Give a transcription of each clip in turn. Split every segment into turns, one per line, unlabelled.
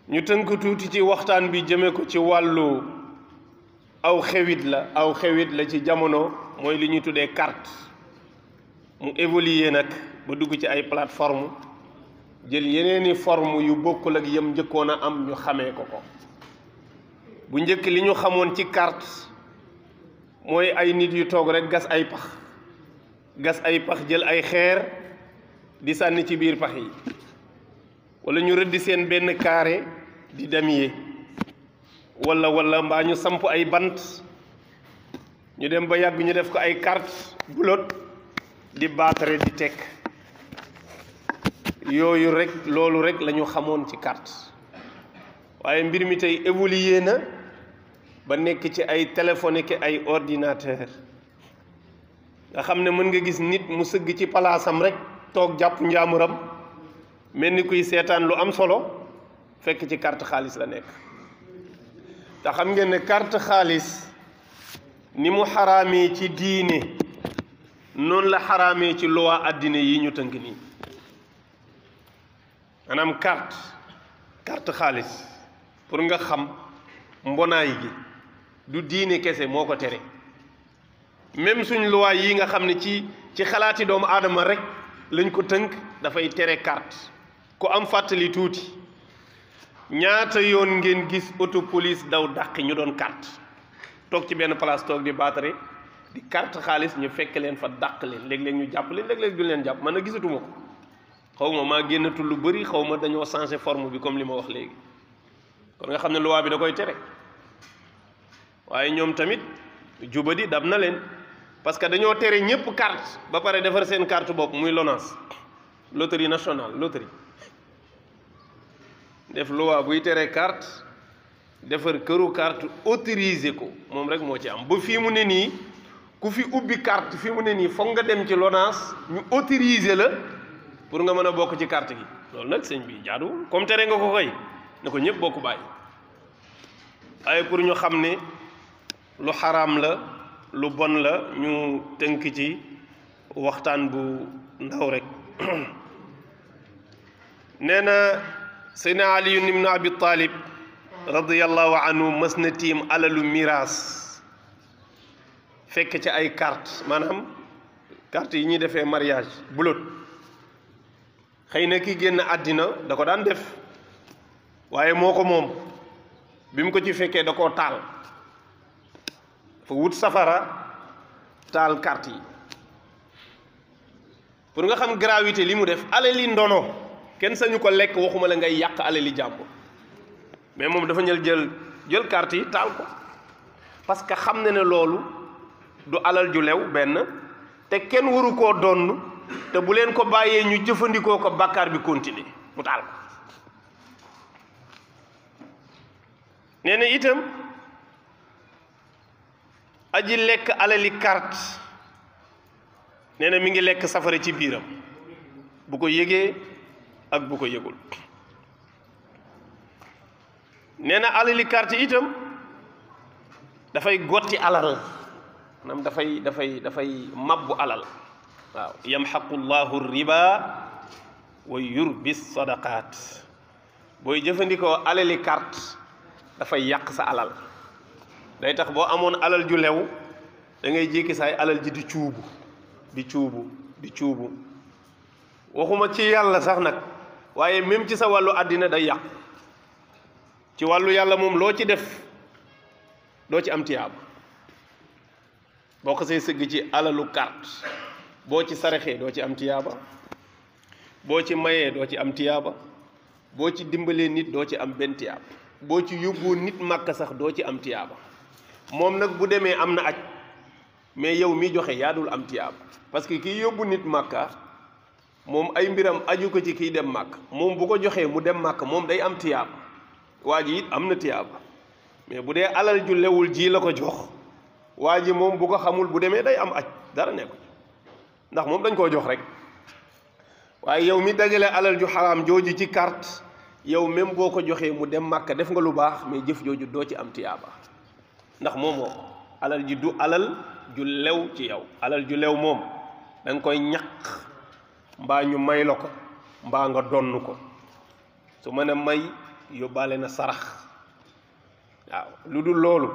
ñu tënk tuuti ci waxtaan bi jëme ko ci wàllu aw xewit la ci jamono mooy li ñuy tuddee carte mu évoluer nag ba dugg ci ay plateforme jël yeneeni forme yu bokkul ak yam njëkkoon a am ñu xamee ko bu njëkk li ñu xamoon ci carte mooy ay nit yu toog rek gas ay pax jël ay xeer di sànni ci biir pax yi wala ñu rëdd seen benn carré di damier wala mbaa ñu samp ay bant ñu dem ba yàgg ñu def ko ay carte bulot di baatare di tekk yooyu rek loolu rek la ñu xamoon ci carte waaye mbir mi tey évolué na ba nekk ci ay téléphone ki ay ordinateur nga xam ne mën nga gis nit mu sëgg ci palaasam rek toog jàpp njaamuram mel ni kuy seetaan lu am solo fekk ci carte xaalis la nekk te xam ngeen ne carte xaalis ni mu xaraamee ci diine noonu la xaraamee ci loi àddina yi ñu tënk nii maanaam carte xaalis pour nga xam mbonaay gi du diine kese moo ko tere même suñ loi yi nga xam ne ci xalaati doomu aadama rek lañ ko tënk dafay tere carte ku am fàttali tuuti ñaata yoon ngeen gis auto police daw dàq ñu doon carte toog ci benn place toog di baatare di carte xaalis ñu fekk leen fa dàq leen léeg-léeg ñu jàpp leen léeg-léeg du leen jàpp man na gisatuma ko xaw ma maa génnatul lu bëri xaw ma dañoo changé forme bi comme li ma wax léegi kon nga xam ne loi bi da koy tere waaye ñoom tamit jubadi dab na leen parce que dañoo tere ñëpp carte ba pare defar seen carte bopp muy LONASE loterie nationale loterie def loi buy tere carte defar këru carte autorisé ko moom rek moo ci am ba fii mu ne nii ku fi ubbi carte fii mu ne nii foog nga dem ci LONASE ñu autorisé la pour nga mën a bokk ci carte gi loolu nag sëñ bi jaaduwul comme tere nga ko koy ne ko ñëpp bokk bàyyi ay pour ñu xam ne lu xaraam la lu bon la ñu tënk ci waxtaan bu ndaw rek nee na Seydina Ali ibn Abi Talib radiyallahu anhu mës na tiim alalu miraas fekk ci ay carte maanaam carte yi ñuy defee mariage bulot xëy na ki génn àddina da ko daan def waaye moo ko moom bi mu ko ci fekkee da koo taal fa wut safara taal carte yi pour nga xam gravité li mu def alali ndono kenn sañu ko lekk waxuma la ngay yàq alali jàmbur mais moom dafa jël carte yi taal ko parce que xam na ne loolu du alal ju lew benn te kenn waru koo donn te bu leen ko bàyyee ñu jëfandikoo ko bàkkaar bi continuer mu taal ko nee na itam aji lekk alali carte nee na mi ngi lekk safara ci biiram bu ko yëgee ak bu ko yëgul nee na alali carte itam dafay gotti alal maanaam dafay mabbu alal waaw yamxaqu llahu riba wa yurbi sadaqaat booy jëfandikoo alali carte dafay yàq sa alal day tax boo amoon alal ju lew da ngay jékki saay alal ji di cuubu waxuma ci yàlla sax nag waaye même ci sa wàllu àddina day yàq ci wàllu yàlla moom loo ci def doo ci am tiyaaba boo ko say sëgg ci alalu carte boo ci saraxee doo ci am tiyaaba boo ci mayee doo ci am tiyaaba boo ci dimbalee nit doo ci am benn tiyaaba boo ci yóbbu nit màkk sax doo ci am tiyaaba moom nag bu demee am na aj mais yow mi joxe yaa dul am tiyaaba parce que kii yóbbu nit màkka moom ay mbiram aju ko ci kiy dem màkk moom bu ko joxee mu dem màkk moom day am tiyaaba waa ji it am na tiyaaba mais bu dee alal ju lewul ji la ko jox waa ji moom bu ko xamul bu demee day am aj dara nekku ndax moom dañ koo jox rek waaye yow mi dajale alal ju xaraam jooju ci carte yow même boo ko joxee mu dem màkk def nga lu baax mais jëf jooju doo ci am tiyaaba ndax moom moo ko alal ji du alal ju lew ci yow alal ju lew moom da nga koy ñaq mbaa ñu may la ko mbaa nga donn ko su mën a may yóbbaale na sarax waaw lu dul loolu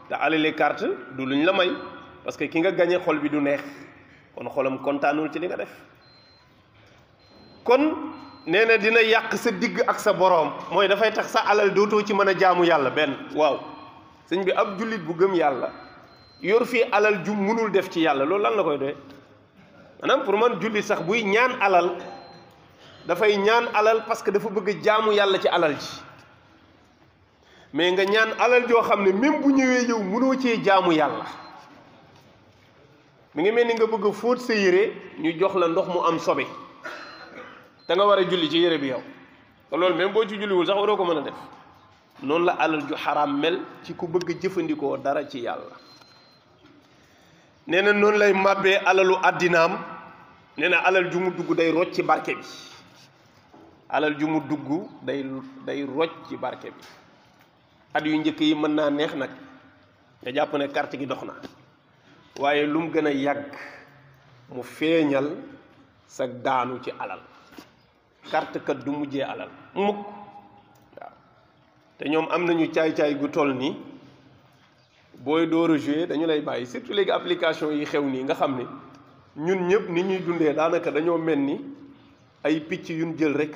te alali carte du luñ la may parce que ki nga gañe xol bi du neex kon xolam kontaanul ci li nga def kon nee na dina yàq sa digg ak sa boroom mooy dafay tax sa alal dootoo ci mën a jaamu yàlla benn waaw sëñ bi ab jullit bu gëm yàlla yor fii alal ju mënul def ci yàlla loolu lan la koy doy maanaam pour man jullit sax buy ñaan alal dafay ñaan alal parce que dafa bëgg jaamu yàlla ci alal ji mais nga ñaan alal joo xam ne même bu ñëwee yow mënoo cee jaamu yàlla mi ngi mel ni nga bëgg a fóot sa yére ñu jox la ndox mu am sobe da nga war a julli ci yére bi yow te loolu même boo ci julliwul sax waroo ko mën a def noonu la alal ju xaraam mel ci ku bëgg a jëfandikoo dara ci yàlla nee na noonu lay màbbee alalu àddinaam nee na alal ju mu dugg day rocc ci barke bi alal ju mu dugg day rocc ci barke bi at yu njëkk yi mën naa neex nag nga jàpp ne carte gi dox na waaye lu mu gën a yàgg mu feeñal sa daanu ci alal carte kat du mujjee alal mukk waaw te ñoom am nañu caay-caay gu toll nii booy door a jouer dañu lay bàyyi surtout léegi application yi xew nii nga xam ne ñun ñëpp ni ñuy dundee daanaka dañoo mel ni ay picc yuñ jël rek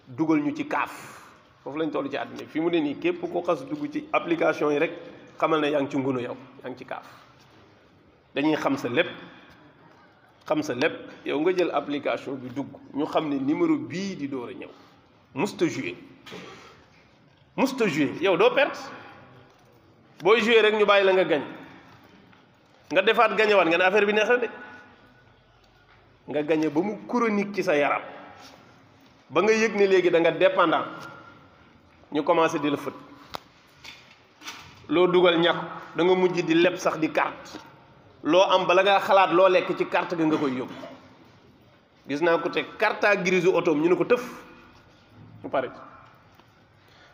dugal ñu ci kaaf foofu lañ toll ci àddina fi mu ne nii képp ko xas dugg ci application yi rek xamal ne yaa ngi ci ngunu yow yaa ngi ci kaaf dañuy xam sa lépp yow nga jël application bi dugg ñu xam ne numéro bii di door a ñëw musta jouer yow doo perte booy jouer rek ñu bàyyi la nga gañ nga defaat gañewaat nga ne affaire bi neex na de nga gañe ba mu chronique ci sa yaram ba nga yëg ne léegi da nga dépendant ñu commencé di la fët loo dugal ñàkk da nga mujj di leb sax di carte loo am bala ngaa xalaat loo lekk ci carte ga nga koy yóbbu gis naa ko te carte grise otoom ñu ne ko tëf mu pare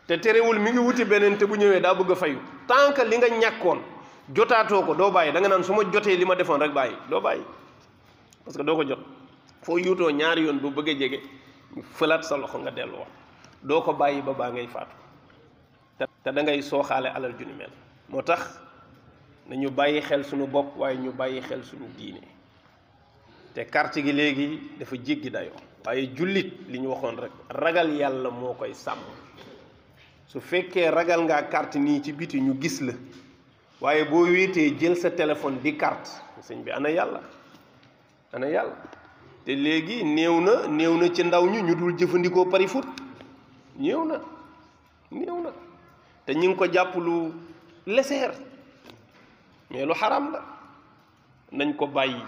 te terewul mi ngi wuti beneen te bu ñëwee daa bëgg a fayu tant que li nga ñàkkoon jotaatoo ko doo bàyyi da nga naan su ma jotee li ma defoon rek bàyyi doo bàyyi parce que doo ko jot foo yuutoo ñaari yoon bu bëggee jege fëlaat sa loxo nga delluwaat doo ko bàyyi ba baa ngay faatu te da ngay sooxaale alal ju ni mel moo tax nañu bàyyi xel suñu bopp waaye ñu bàyyi xel suñu diine te carte gi léegi dafa jéggi dayoo waaye jullit li ñu waxoon rek ragal yàlla moo koy sàmm su fekkee ragal ngaa carte nii ci biti ñu gis la waaye boo wéetee jël sa téléphone di carte sëñ bi ana yàlla te léegi néew na ci ndaw ñu dul jëfandikoo pari foot néew na te ñu ngi ko jàpp lu leseer mais lu xaram la nañ ko bàyyi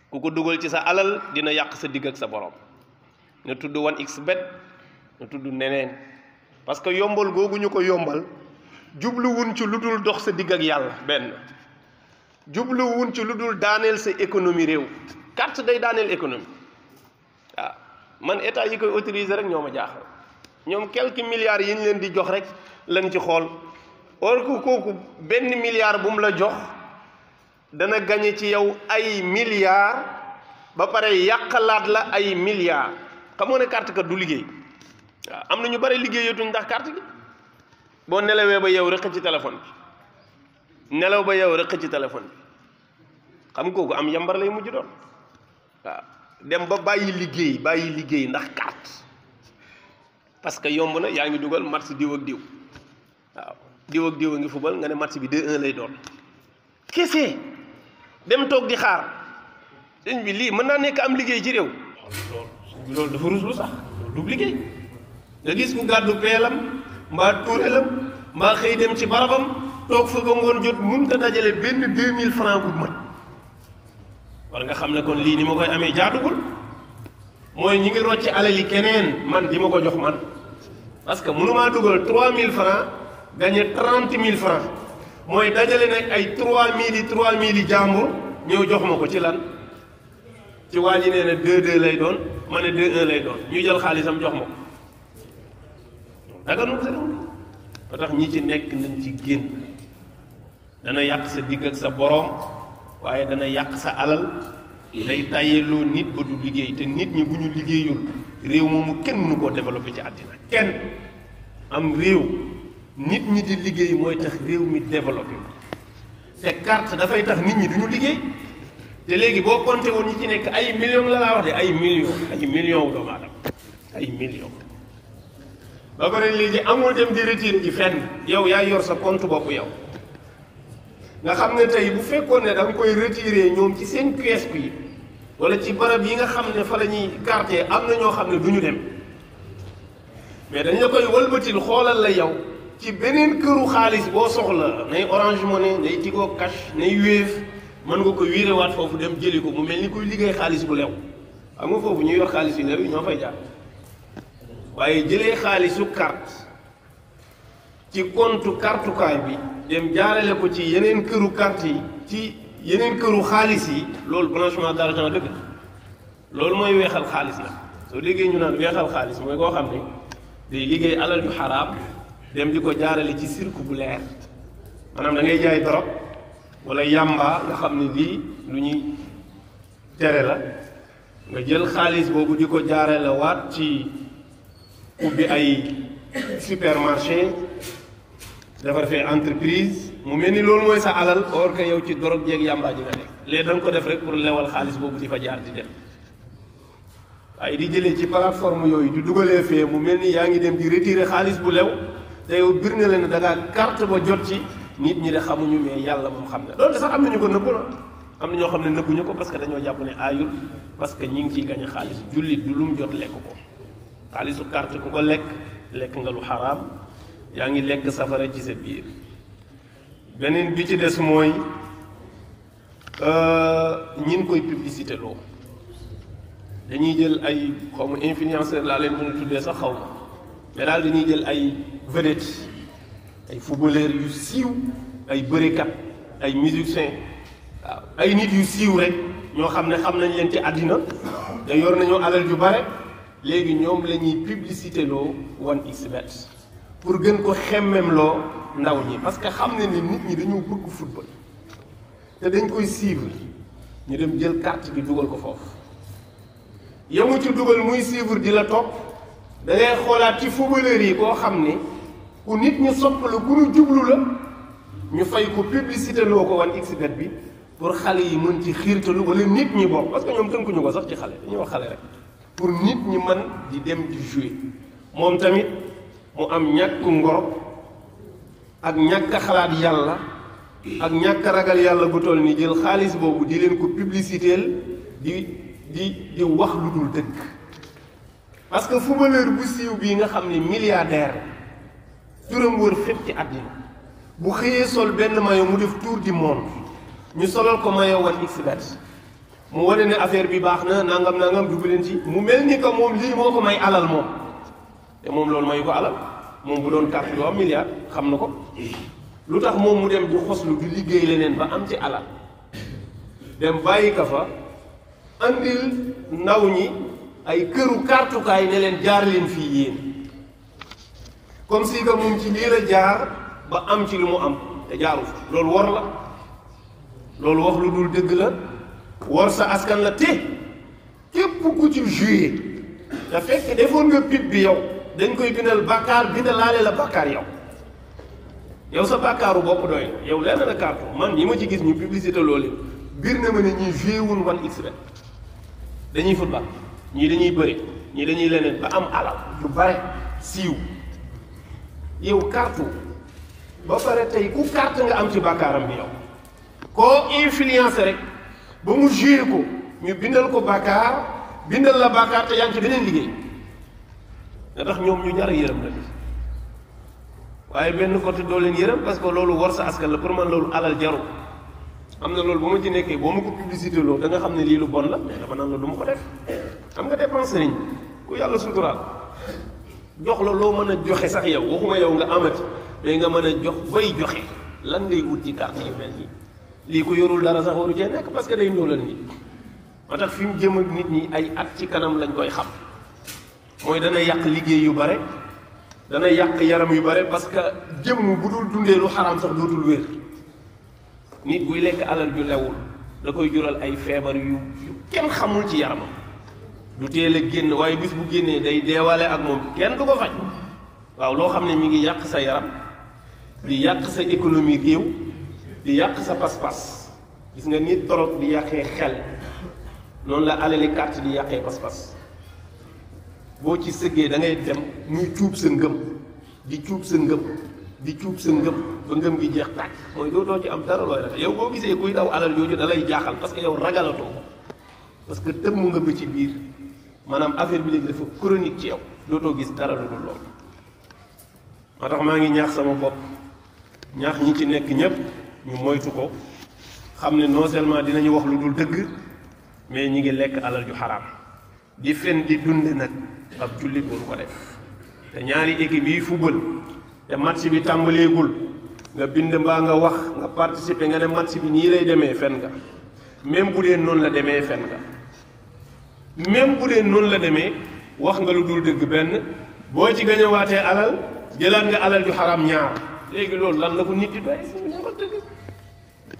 ku ko dugal ci sa alal dina yàq sa digg ak sa borom na tudd 1xBet na tudd neneen parce que yombal googu ñu ko yombal jubluwun ci lu dul dox sa digg ak yàlla benn jubluwun ci lu dul daaneel sa économie réew carte day daaneel économie waaw man état yi koy autorisé rek ñoo ma jaaxal ñoom quelques milliards yi ñu leen di jox rek lañ ci xool or que kooku benn milliard bu mu la jox dana gañe ci yow ay milliards ba pare yàqalaat la ay milliards xamoo ne carte kat du liggéey waaw am na ñu bari liggéeyatuñ ndax carte gi boo nelawee ba yow rek ci téléphone bi nelaw ba yow rek ci téléphone bi xam kooku am yambar lay mujj doon waaw dem ba bàyyi liggéey ndax carte parce que yomb na yaa ngi dugal match diw ak diw waaw diw ak diw a ngi fubal nga ne match bi 2-1 lay doon kese dem toog di xaar sëñ bi lii mën naa nekk am liggéey ci réew loolu dafa ruslu sax du liggéey nga gis ku gàddu peelam mbaa tuurelam mbaa xëy dem ci barabam toog fa ko ngoon jot mun ta dajale benn 2000 francs bu mat war nga xam ne kon lii ni ma koy amee jaatugul mooy ñi ngi rocci alali keneen man di ma ko jox man parce que mënumaa dugal 3000 francs gagné 30 000 francs mooy dajale nag ay 3000 yi jàmbur ñëw jox ma ko ci lan ci waa ji nee na 2-2 lay doon ma ne 2-1 lay doon ñu jël xaalisam jox ma ko daganul sa ba tax ñi ci nekk nañ ci génn dana yàq sa digg ak sa boroom waaye dana yàq sa alal day tàyyeloo nit ba du liggéey te nit ñi bu ñu liggéeyul réew moomu kenn mënu koo développé ci àddina kenn am réew nit ñi di liggéey mooy tax réew mi développé te carte dafay tax nit ñi duñu liggéey te léegi boo compté woon ñi ci nekk ay millions la laa wax de ay millions doomu aadama ay millions ba pare léegi amul dem di retiré ji fenn yow yaa yor sa compte bopp yow nga xam ne tey bu fekkoon ne da nga koy retiré ñoom ci seen kiosque yi wala ci barab yi nga xam ne fa la ñuy carte am na ñoo xam ne du ñu dem mais dañ la koy wëlbatil xoolal la yow ci beneen këru xaalis boo soxla nay Orange Money nay Tigo Cash nay Wave mën nga ko wiirewaat foofu dem jëli ko mu mel ni kuy liggéey xaalis bu lew xam nga foofu ñuy yor xaalis yu lew yi ñoo fay jaar waaye jëlee xaalisu carte ci compte kartukaay bi dem jaarale ko ci yeneen këru carte yi ci yeneen këru xaalis yi loolu blanchiment d'argent dëgg loolu mooy weexal xaalis la soo déggee ñu naan weexal xaalis mooy koo xam ne day liggéey alal ju xaraam dem di ko jaarale ci cirque bu leer maanaam da ngay jaay drogue wala yàmba nga xam ne lii lu ñuy tere la nga jël xaalis boobu di ko jaarale waat ci ubbi ay supermarché defar fee entreprise mu mel ni loolu mooy sa alal or que yow ci drogue jeeg yàmbaa ji nga nekk léegi da nga ko def rek pour lewal xaalis boobu di fa jaar di dem waaye di jëlee ci plateforme yooyu di dugalee fee mu mel ni yaa ngi dem di retirer xaalis bu lew te yow bir na leen da ngaa carte ba jot ci nit ñi de xamuñu mais yàlla moom xam na loolu sax am nañu ko nëbbu la am na ñoo xam ne nëbbuñu ko parce que dañoo jàpp ne aayul parce que ñi ngi ciy gañ xaalis jullit du lu mu jot lekk ko xaalisu carte ku ko lekk nga lu xaraam yaa ngi lekk safara ci sa biir beneen bi ci des mooy ñin koy publicité loo dañuy jël ay xaw ma influenceur laa leen mën a tuddee sax xaw ma mais daal dañuy jël ay vedette ay footballeur yu siiw ay bërekat ay musiciens waaw ay nit yu siiw rek ñoo xam ne xam nañ leen ci àddina te yor nañoo alal ju bare léegi ñoom la ñuy publicité loo 1xBet pour gën ko xemmem loo ndaw ñi parce que xam ne ni nit ñi dañoo bëgg football te dañ koy suivre ñu dem jël carte bi dugal ko foofu yamu ci dugal muy suivre di la topp da ngay xoolaat ci footballeur yi koo xam ne ku nit ñi sopp la ku ñu jublu la ñu fay ko publicité loo ko 1xBet bi pour xale yi mën ci xiirtalu wala nit ñi bokk parce que ñoom tënkuñu ko sax ci xale dañuy wax xale rek pour nit ñi mën di dem di jouer moom tamit mu am ñàkk ngor ak ñàkk xalaat yàlla ak ñàkk ragal yàlla bu toll ni jël xaalis boobu di leen ko publicitéel di wax lu dul dëgg parce que footballeur bu siiw bii nga xam ne milliardaire turam wër fépp ci àddina bu xëyee sol benn maillot mu def tour du monde ñu solal ko maillot 1xBet mu wane ne affaire bi baax na nangam dugg leen ci mu mel ni que moom lii moo ko may alal moom te moom loolu mayu ko alal moom bu doon carte yoo am milliard xam na ko lu tax moom mu dem di xoslu di liggéey leneen ba am ci alal dem bàyyi ka fa andil ndaw ñi ay këru kartukaay ne leen jaar leen fii yéen comme si que moom ci lii la jaar ba am ci lu mu am te jaaru fa loolu war la loolu wax lu dul dëgg la war sa askan la te képp ku ci joué te fekk defoon nga pip bi yow dañ koy bindal bàkkaar bindalaale la bàkkaar yow sa bàkkaaru bopp doy na yow lenn la carte man ñi ma ci gis ñu publicité loolu biir na ma ne ñuy joué wun 1xBet dañuy football ñii dañuy bëri ñii dañuy leneen ba am alal lu bare siiw yow carte ba pare tey ku carte nga am ci bàkkaaram bi yow koo influencé rek ba mu joué ko ñu bindal ko bàkkaar bindal la bàkkaar te yaa ngi ci beneen liggéey nga tax ñoom ñu jar a yërëm la waaye benn côté doo leen yërëm parce que loolu war sa askan la pour man loolu alal jaru am na loolu ba ma ci nekkee boo ma ko publicité loo da nga xam ne lii lu bon la mais dama naan la du ma ko def xam nga dépense nañ ku yàlla suturaal jox la loo mën a joxe sax yow waxuma yow nga amati mais nga mën a jox bay joxe lan ngay wut ci carte yu mel nii lii ko yorul dara sax waru cee nekk parce que day ndóolal nit moo tax fi mu jëm ak nit ñi ay at ci kanam lañ koy xam mooy dana yàq liggéey yu bare dana yàq yaram yu bare parce que jëmm bu dul dundee lu xaraam sax dootul wér nit buy lekk alal ju lewul da koy jural ay feebar yu kenn xamul ci yaramam du teel a génn waaye bis bu génnee day deewaale ak moom kenn du ko faj waaw loo xam ne mi ngi yàq sa yaram di yàq sa économie réew di yàq sa pas-pas gis nga nit torop di yàqee xel noonu la alali carte di yàqee pas-pas boo ci sëggee da ngay dem muy cuub sa ngëm di cuub sa ngëm di cuub sa ngëm ba ngëm gi jeex tàkk mooy dootoo ci am dara looy ragal yow boo gisee kuy daw alal jooju da lay jaaxal parce que yow ragalatoo parce que tëmm nga ba ci biir maanaam affaire bi léegi dafa chronique ci yow dootoo gis dara lu dul loolu moo tax maa ngi ñaax sama bopp ñaax ñi ci nekk ñépp ñu moytu ko xam ne non seulement dinañu wax lu dul dëgg mais ñi ngi lekk alal ju xaraam di fen di dunde nag ab jullit waru ko def te ñaari équipe yi football te match bi tàmbaleegul nga bind mbaa nga wax nga participer nga ne match bi nii lay demee fen nga même bu dee noonu la demee fen nga même bu dee noonu la demee wax nga lu dul dëgg benn boo ci gañewaatee alal jëlaat nga alal ju xaraam ñaar léegi loolu lan la ko nit di doy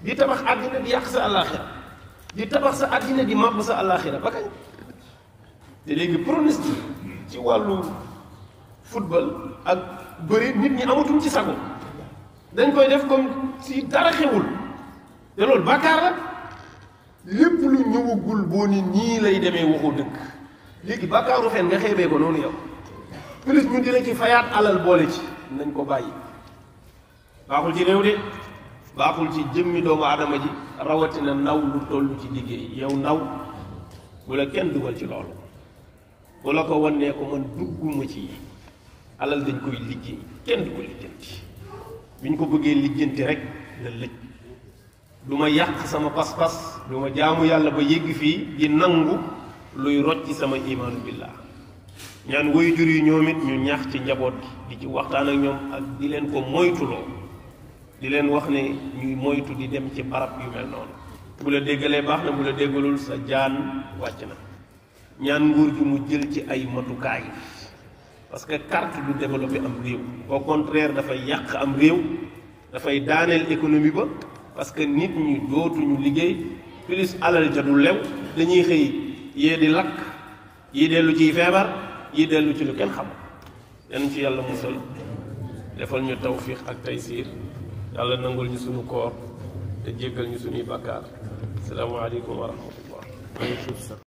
di tabax àddina di yàq sa àllaaxira di tabax sa àddina di màbb sa àllaaxira ba kañ te léegi pronostic ci wàllu football ak bëri nit ñi amatuñ ci sago dañ koy def comme si dara xewul te loolu bàkkaar la lépp lu ñëwagul boo ni nii lay demee waxu dëkk léegi bàkkaaru fen nga xeebee ko noonu yow plus ñu dina ci fayaat alal boole ci nañ ko bàyyi baaxul ci réew de baaxul ci jëmmi doomu aadama ji rawatina ndaw lu toll ci liggéey yow ndaw bu la kenn dugal ci loolu bu la ko wannee ko man dugguma ci alal dañ koy liggéey kenn du ko lijjanti bi ñu ko bëggee lijjanti rek la lëj du ma yàq sama pas-pas du ma jaamu yàlla ba yégg fii di nangu luy rocc sama imaanu billah ñaan woy jur yi ñoom it ñu ñaax ci njaboot gi di ci waxtaan ak ñoom ak di leen ko moytuloo di leen wax ne ñuy moytu di dem ci barab yu mel noonu bu la déggalee baax na bu la déggalul sa jaan wàcc na ñaan nguur gi mu jël ci ay matukaay parce que carte du développé am réew au contraire dafay yàq am réew dafay daaneel économie ba parce que nit ñi dootuñu liggéey plus alal ja du lew dañuy xëy yee di lakk yi dellu ciy feebar yi dellu ci lu kenn xam yan ci yàlla musal defal ñu tawfiq ak taysiir yàlla nangul ñu suñu koor te jéggal ñu suñuy bàkkaar asalaamaaleykum wa rahmatullah